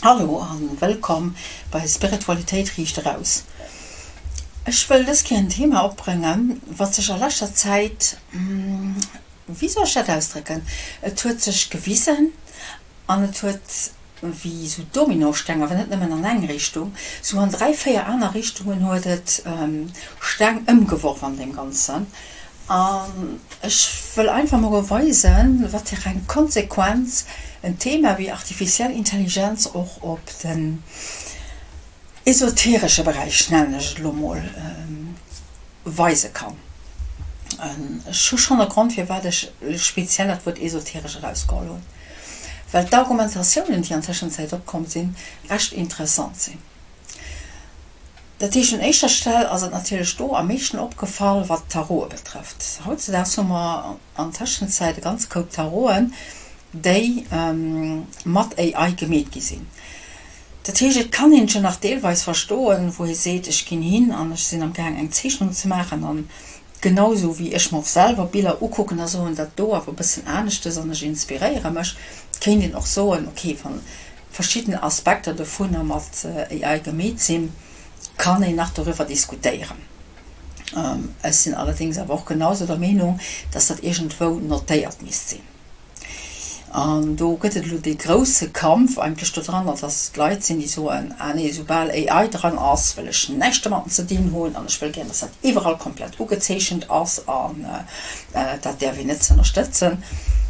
Hallo an wëllkomm bei Spiritualitéit riicht eraus. Ech wëll dës Kéier en Thema opbrëngen, wat sech a leschter Zäit, wéi soll ech dat ausdrécken, et huet sech gewisen an et huet wéi esou Dominosteng, awer net nëmmen an eng Richtung, sou an 3, 4 aner Richtungen huet et Steng ëmgeworf an deem Ganzen. An ech wëll einfach mol weisen, wat fir eng Konsequenz en Thema wéi artificiell Intelligenz och op den esoteresche Beräich, nennen ech et elo mol, weise kann. Ech hu schonn e Grond, firwat ech speziell dat Wuert esoteresch erausgeholl hunn, well d'Argumentatiounen, déi an Tëschenzäit opkomm sinn, recht interessant sinn. Dat heescht, un éischter Stell ass et natierlech do am meeschten opgefall, wat d'Tarote betrëfft. Hautzedaags hu mer an Tëschenzäit e ganze Koup Taroten, déi mat AI gemeet gi sinn. Dat heescht, et kann een et jo nach deelweis verstoen, wou ee seet, ech ginn hin an ech sinn am gaang eng Zeechnung ze maachen an genau esou wéi ech mer och selwer Biller ukucken a soen, dat do awer e bëssen aneschtes an ech inspiréiere mech, kéint een och soen, ok, wann verschidden Aspekter dovunner mat AI gemeet sinn, kann een nach doriwwer diskutéieren. Ech sinn allerdéngs awer och genau sou der Meenung, dass dat iergendwou notéiert misst sinn. An do gëtt et elo dee grousse Kampf eigentlech dodranner, dass et Leit sinn, déi soen, ah nee, soubal AI dran ass, wëll ech näischt domatten ze dinn hunn an ech wëll gär, dass dat iwwerall komplett ugezeechent ass an dat däerf een net ze ënnerstëtzen.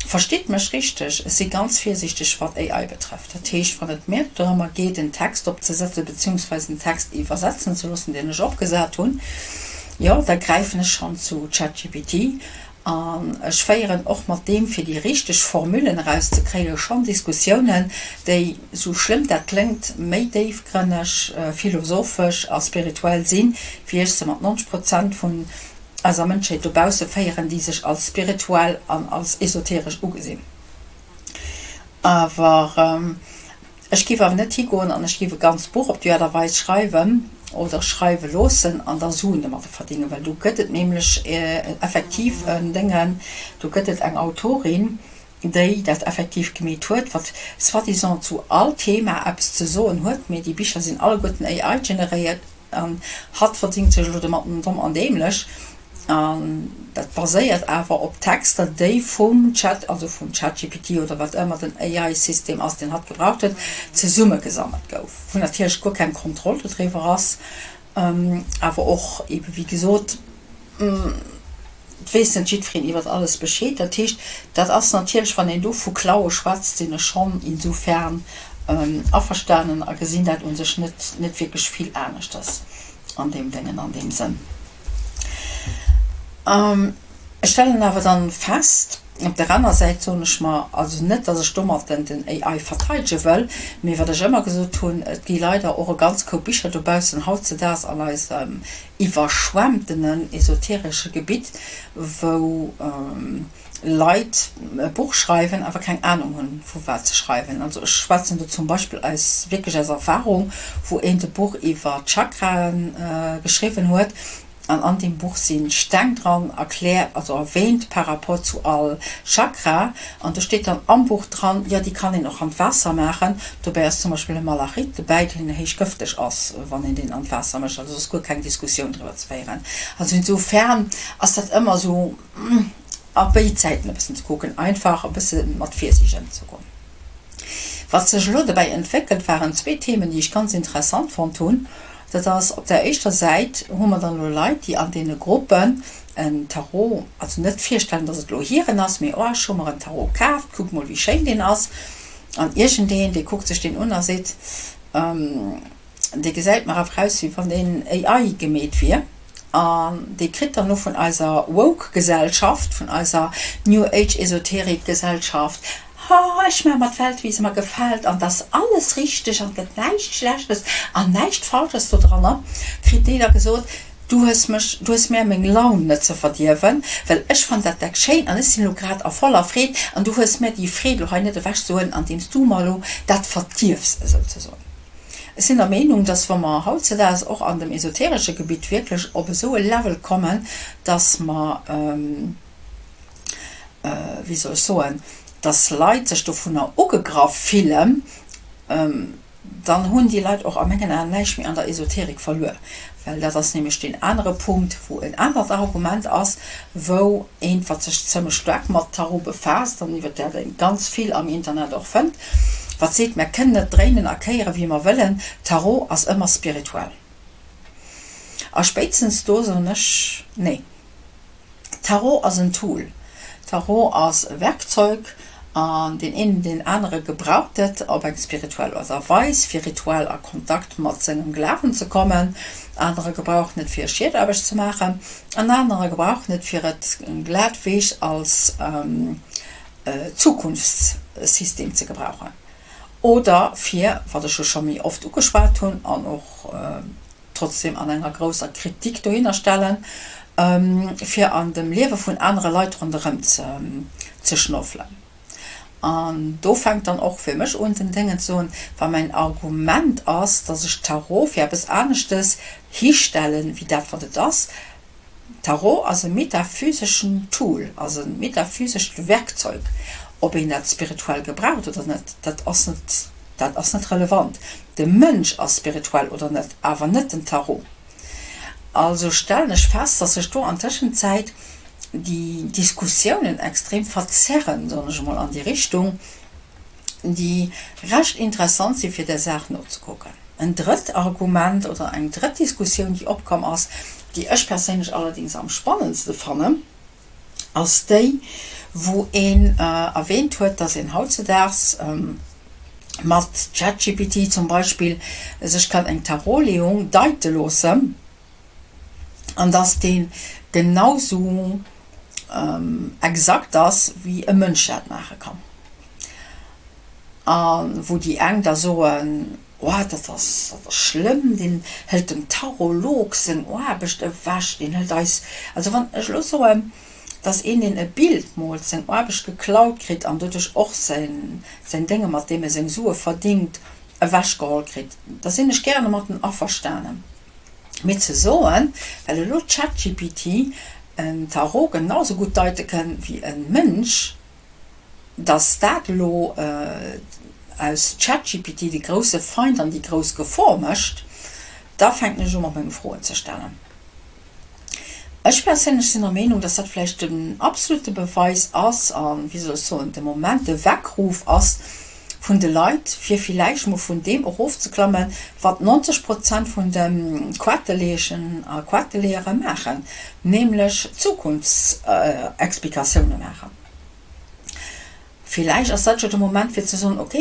Verstitt mech richteg, ech si ganz virsiichteg wat AI betrëfft. Dat heescht, wann et mir dorëmmer geet, en Text opzesetzen, beziehungsweise en Text iwwersetzen ze loossen, deen ech opgesat hunn, jo, da gräifen ech schonn zu ChatGPT an ech féieren och mat deem, fir déi richteg Formullen erauszekréien, schonn Diskussiounen, déi, sou schlëmm dat kléngt, méi déifgrënneg, philosophesch a spirituell sinn, wéi ech se mat 90 Prozent vun eiser Mënschheet dobausse féieren, déi sech als spirituell an als esoteresch ugesinn. Awer ech géif awer net higoen an ech géif e ganzt Buch op déi Aart a Weis schreiwen oder schreiwe loossen an da Suen domadder verdéngen, well do gëtt et nämlech effektiv en Déngen, do gëtt et eng Autorin, déi dat effektiv gemeet huet, wat soi-disant zu all Thema eppes ze soen huet, mee déi Bicher sinn alleguerten AI-generéiert. An hatt verdingt sech elo domatten domm an dämlech. An dat baséiert awer op Texter, déi vum Chat, also vum ChatGPT oder wat ëmmer den AI-System ass, deen hatt gebraucht huet, zesummegesammelt gouf. Wou natierlech guer keng Kontroll dodriwwer ass, awer och eebe wéi gesot, Et weess net jiddwereen iwwert alles Bescheed. Dat heescht, dat ass natierlech, wann een do vu Klaue schwätzt, sinn ech schonn insofern averstanen a gesinn dat u sech net, net wierklech vill aneschters an deem Déngen, an deem Sënn. Ech stellen awer dann fest, op der aner Säit soen ech mer, also net, datt ech domat den AI verteidege wëll, mee wat ech ëmmer gesot hunn, et gi leider och e ganz Koup Bicher dobaussen hautzedaags an eisem iwwerschwemmtenen esoteresche Gebitt, wou Leit e Buch schreiwen, awer keng Anung hunn, vu wat se schreiwen. Also ech schwätzen do zum Beispill aus, wierklech aus Erfahrung, wou eent e Buch iwwer d'Chakraen geschriwwen huet An an deem Buch si Steng dran erkläert, also erwähnt par rapport zu all Chakra. An do steet dann am Buch dran, jo déi kann een och an d'Waasser maachen. Dobäi ass zum Beispill e Malachit dobäi, deen héich gëfteg ass, wann een deen an d'Waasser mécht. Also ass guer keng Diskussioun driwwer ze féieren. Also insofern ass dat ëmmer esou a béid Säiten e bëssen ze kucken, einfach e bësse mat Virsiicht ëmzegoen. Wat sech elo dobäi entwéckelt, waren zwee Themen, déi ech ganz interessant fonnt hunn. Dat ass, op der éischter Säit hu mer dann elo Leit, déi an deene Gruppen en Tarot, also net virstellen, dass et elo hiren ass, mee, oh, ech hu mer en Tarot kaaft, kuck mol, wéi schéin deen ass. An iergendeen, dee kuckt sech deen un a seet, Dee gesäit mer awer aus, wéi wann deen AI gemeet wier. An dee kritt dann elo vun eiser Woke-Gesellschaft, vun eiser New Age-Esoterik-Gesellschaft, Ha, ech maache mer d'Welt, wéi se mer gefält, an 't ass alles richteg an 't gëtt näischt Schlechtes an näischt Falsches dodranner, kritt déi da gesot, Du hues mech, du hues mär meng Laun net ze verdierwen, well ech fann dat deck schéin an ech sinn elo grad a voller Freed an du hues mär déi Freed elo hei net ewechzehuelen, andeems du mer elo dat verdierfs, esouzesoen. Ech sinn der Meenung, dass wa mer hautzedaags och an dem esoteresche Gebitt wierklech op esou e Level kommen, dass mer, wéi soll ech soen, dass Leit sech dovunner ugegraff fillen. Dann hunn déi Leit och a mengen Aen näischt méi an der Esoterik verluer, well dat ass nämlech deen anere Punkt, wou en anert Argument ass, wou eent, wat sech zëmmlech staark mat Tarot befaasst an iwwer dat ee ganz vill am Internet och fënnt, wat seet, Mär kënnen et dréinen a kéieren, wéi mer wëllen, Tarot ass ëmmer spirituell. A spéitstens do soen ech, Nee. Tarot ass en Tool. Tarot ass e Werkzeug an deen een, deen anere gebraucht et op eng spirituell Aart a Weis, fir rituell a Kontakt mat sengem Glawen ze kommen. Anerer gebrauchen et fir Schietaarbecht ze maachen an anerer gebrauchen et fir et glatweg als Zukunftssystem ze gebrauchen oder fir, wat ech jo scho méi oft ugeschwat hunn an och trotzdem an enger grousser Kritik dohinner stellen, fir an dem Liewe vun anere Leit ronderëm ze schnoffelen. An do fänkt dann och fir mech un den Déngen ze soen, wa mäin Argument ass, dass ech Tarot fir eppes aneschtes histellen, wéi dat wat et ass, Tarot ass e metaphyseschen Tool, ass e metaphysescht Werkzeug. Ob een dat spirituell gebraucht oder net, dat ass net, dat ass net relevant. De Mënsch ass spirituell oder net, awer net den Tarot. Also stellen ech fest, dass sech do an Tëschenzäit déi Diskussiounen extrem verzerren, soen ech emol, an déi Richtung, déi recht interessant si fir der Saach nozekucken. En drëtt Argument oder eng drëtt Diskussioun, déi opkomm ass, déi ech perséinlech allerdéngs am spannendste fannen, ass déi, wou een erwähnt huet, dass een hautzedaags mat ChatGPT zum Beispill sech kann eng Tarotleeung deite loossen an dass dee genau sou exakt ass, wéi e Mënsch dat maache kann. A wou déi eng da soen, Oh, dat ass, dat ass schlëmm, deen hëlt dem Tarolog seng Aarbecht ewech, deen hëlt eis. Also wann ech elo soen, dass een, deen e Bild moolt, seng Aarbecht geklaut kritt an doduerch och säin, säin Dénge, mat deem e seng Sue verdingt, ewechgeholl kritt, da sinn ech gären domatten averstanen. Mee ze soen, well elo ChatGPT en Tarot genau sou gutt deite kënn wéi e Mënsch, dass dat elo aus ChatGPT de grousse Feind an déi grouss Gefor mécht, da fänken ech u mat menge Froen ze stellen. Ech perséinlech sinn der Meenung, dass dat vläicht den absolute Beweis ass a wéi soll ech soen, de Moment de Weckruf ass vun de Leit, fir villäicht mol vun deem erofzeklammen, wat 90 Prozent vun de Quaarteleeschen a Quaarteleeëre maachen, nämlech Zukunftsexplikatioune maachen. Villäicht ass dat jo de Moment fir ze soen, ok,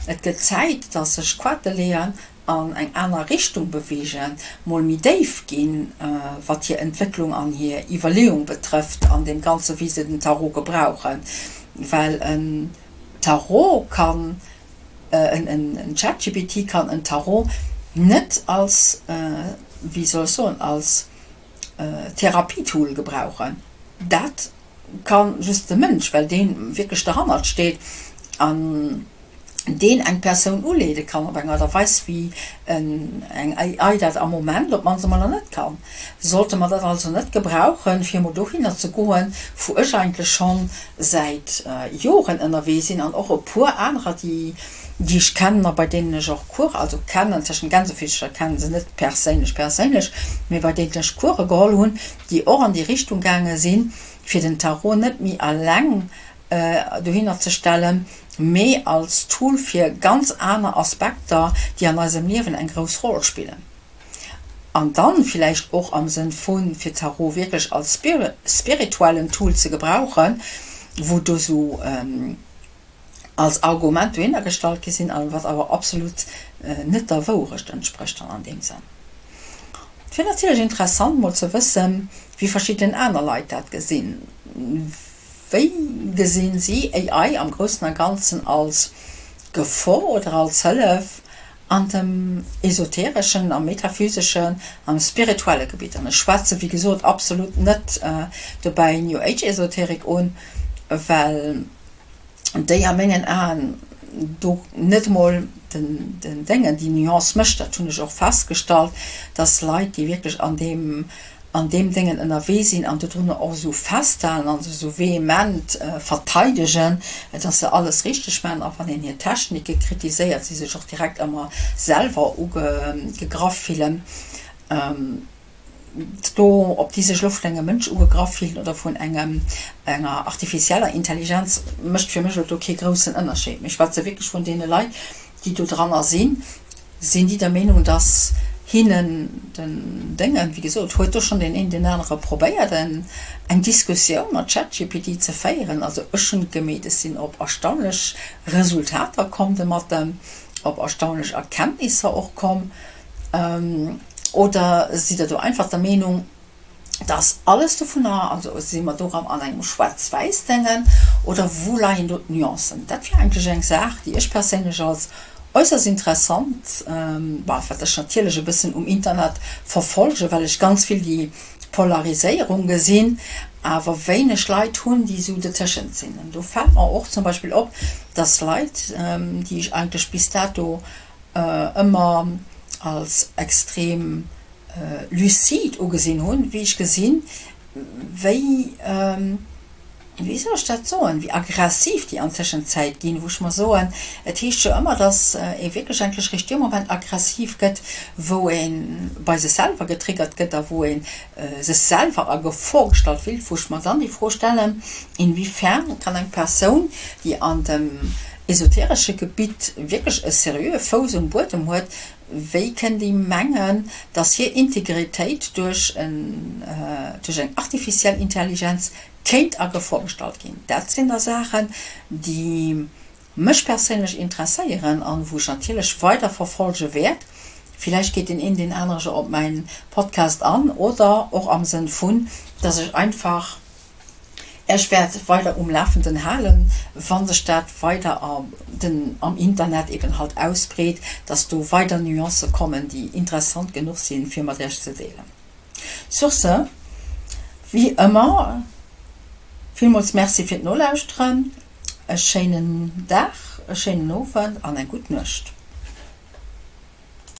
et gëtt Zäit, datt sech d'Quarteleeër an eng aner Richtung beweegen, mol méi déif ginn, wat hir Entwécklung an hir Iwwerleeung betrëfft an deem Ganze wéi se den Tarot gebrauchen. Well en Tarot kann, en ChatGPT kann en Tarot net als, wéi soll ech soen, als Therapietool gebrauchen. Dat ka just de Mënsch, well dee wierklech derhannert steet an deen eng Persoun uleede kann op eng Aart a Weis, wéi eng AI dat am Moment op d'mannst emol nach net kann. Sollte mer dat also net gebrauchen, fir emol dohinner ze goen, wou ech eigentlech scho säit Joren ënnerwee sinn an och e puer anerer, déi ech kennen a bei deenen ech och Cours, also kennen, tëschent Gänsefischer, kennen se net perséinlech perséinlech, mee bei deenen ech Course geholl hunn, déi och an déi Richtung gaange sinn, fir den Tarot net méi alleng dohinner ze stellen, mee als Tool fir ganz aner Aspekter, déi an eisem Liewen eng grouss Roll spillen. An dann villäicht och am Sënn vu fir Tarot wierklech als spirituellen Tool ze gebrauchen, wou do sou als Argument dohinner gestallt gi sinn, a wat awer absolut net der Wourecht entsprécht dann an deem Sënn. Et wier natierlech interessant mol ze wëssen, wéi verschidden aner Leit dat gesinn. Wéi gesinn si AI am Groussen a Ganzen als Gefor oder als Hëllef an dem esotereschen, am metaphyseschen, am spirituelle Gebitt? An ech schwätze wéi gesot absolut net dobäi New Age Esoterik un, well déi a mengen Aen do net emol den Déngen déi Nuance mécht. Dat hunn ech och festgestallt, dass Leit, déi wierklech an deem. an deem Déngen ënnerwee sinn an dodrunner och esou festhalen an se esou vehement verteidegen, dass se alles richteg maachen a wann een hir Technike kritiséiert, si sech och direkt ëmmer selwer ugegraff fillen. Do, ob déi sech elo vun engem Mënsch ugegraff fillen oder vun engem, enger artificieller Intelligenz, mécht fir mech elo do kee groussen Ënnerscheed. Mee ech schwätze wierklech vun deene Leit, déi do dranner sinn, sinn déi der Meenung, dass hinnen den Déngen, wéi gesot, huet do schonn deen een deen anere probéiert eng Diskussioun mat ChatGPT ze féieren. Also ech hunn et gemeet, ech sinn op erstaunlech Resultater komm domatten, op erstaunlech Erkenntnisser och komm. Oder sidd Der do einfach der Meenung, Dass alles dovunner, also si mer do rëm an engem Schwaarz-Wäiss-Dengen oder wou leien do d'Nuancen? Dat wier eigentlech eng Saach, déi ech perséinlech als äusserst interessant, bon, wat ech natierlech e bëssen um Internet verfolgen, well ech ganz vill déi Polariséierung gesinn, awer wéineg Leit hunn, déi esou dertëschent sinn. An do fält mer och zum Beispill op, dass Leit, déi ech eigentlech bis dato ëmmer als extrem lucide ugesinn hunn, wéi ech gesinn, wéi, wéi soll ech dat soen, wéi aggressiv déi an Tëschenzäit ginn, wou ech mer soen, et heescht jo ëmmer, datt ee wierklech endlech réischt dee Moment aggressiv gëtt, wou ee bei sech selwer getriggert gëtt a wou ee sech selwer a Gefor gestallt fillt, wou ech mer dann déi Fro stellen, inwiefern kann eng Persoun, déi an dem esoteresche Gebitt wierklech e seriöe Fouss um Buedem huet, Wéi kënnt déi mengen, datt hir Integritéit duerch eng artificiell Intelligenz kéint a Gefor gestallt ginn? Dat sinn da Saachen, déi mech perséinlech interesséieren an wou ech natierlech weider verfolge wäert. Villäicht geet deen een, deen anere jo op mäin Podcast an oder och am Sënn vun, datt ech einfach Ech wäert weider um Lafenden halen, wa sech dat weider am Internet eben halt ausbreet, dass do weider Nuancë kommen, déi interessant genuch sinn, fir mat Iech ze deelen. Sur ce, wéi ëmmer, villmools Merci fir d'Nolauschteren, e schéinen Dag, e schéinen Owend an eng gutt Nuecht.